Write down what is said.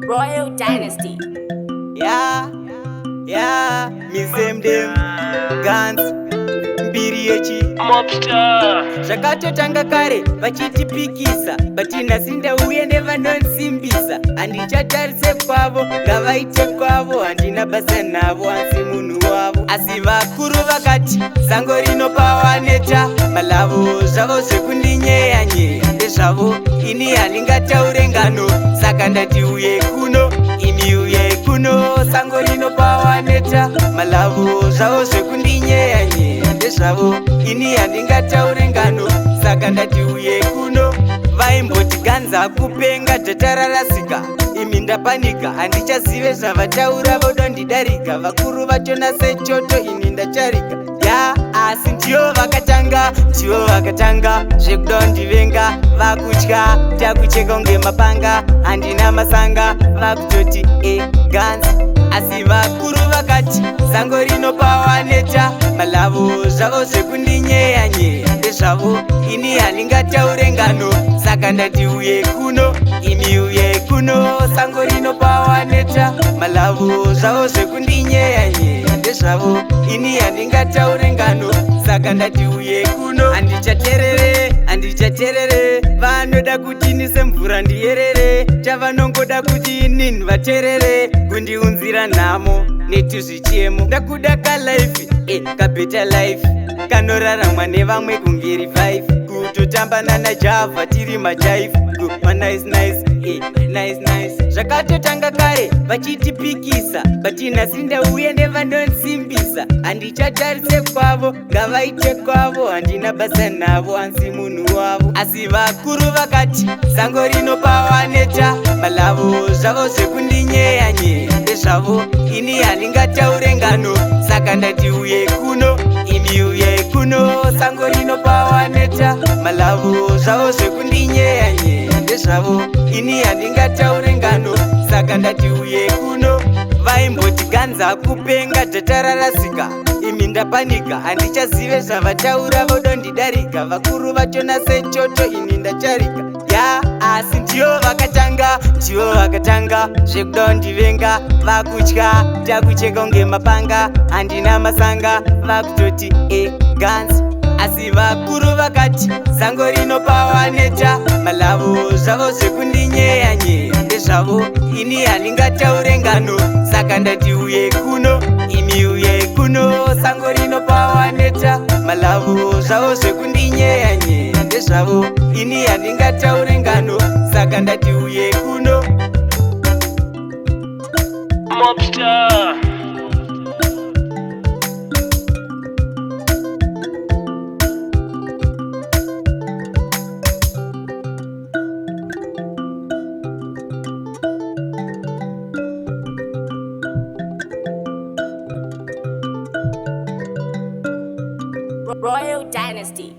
Royal Dynasty. Yeah, me same them guns mbiri yechi Mobster. Zvakatotanga kare vachitipikisa, but nhasi ndauye nevanonsimbisa. Handichatarise kwavo, ngavaite kwavo, handina basa navo, hansi munhu wavo. Asi vakuru vakati sango rinopawaneta malavo, zvavo zvekundinyeyanyeya ndezvavo, ini handingataure ngano. Saka ndati uye kuno, imi uye kuno, sango rinopawaneta malavo, zvavo zvekundinyeyanyeya ndezvavo, ini handingataure ngano. Saka ndati uye kuno. Vaimboti ganza kupenga, dhatararasika, imi ndapanika, handichazive zvavataura, vodondidarika. Vakuru vachona sechoto, ini ndacharika ya. Asi ndivo vakatanga, ndivo vakatanga zvekudondivenga. Vakutya takucheka kunge mapanga, handina masanga, vakutoti e ganzi. Asi vakuru vakati sango rinopawaneta malavo, zvavo zvekundinyeyanyeya ndezvavo, ini handingataure ngano. Saka ndati uye kuno, imi uye kuno, sango rinopawaneta malavo, zvavo zvekundinyeyanyeya ndezvavo, ini handingataure ngano. Saka ndati uye kuno. Handichaterere, handichaterere, vanoda kuti nise mvura ndiyerere, chavanongoda kuti inini vaterere, kundiunzira nhamo netuzvichemo. Ndakuda kalife kabetter life kanoraramwa nevamwe kungeri 5, kutotamba nana Java tiri majaifu, manice nice, nice nice. Zvakatotanga kare vachitipikisa, but nhasi ndauye nevanonsimbisa. Handichatarise kwavo, ngavaite kwavo, handina basa navo, hansi munhu wavo. Asi vakuru vakati sango rinopawaneta malavo, zvavo zvekundinyeyanyeya ndezvavo, ini handingataure ngano. Saka ndati uye kuno, imi uye kuno, sango rinopawaneta malavo, zvavo zvekundinyeyanyeya ndezvavo, ini handingataure ngano. Saka ndati uye kuno. Vaimboti ganza kupenga, dhatararasika, imi ndapanika, handichazive zvavataura, vodondidarika. Vakuru vachona sechoto, ini ndacharika ya. Asi ndivo vakatanga, ndivo vakatanga zvekudondivenga. Vakutya takucheka kunge mapanga, handina masanga, vakutoti e ganzi. Asi vakuru vakati sango rinopawaneta malavo, zvavo zvekundinyeyanyeya ndezvavo, ini handingataure ngano. Saka ndati uye kuno, imi uye kuno, sango rinopawaneta malavo, zvavo zvekundinyeyanyeya ndezvavo, ini handingataure ngano. Saka ndati uye kuno. Mobster. Royal Dynasty.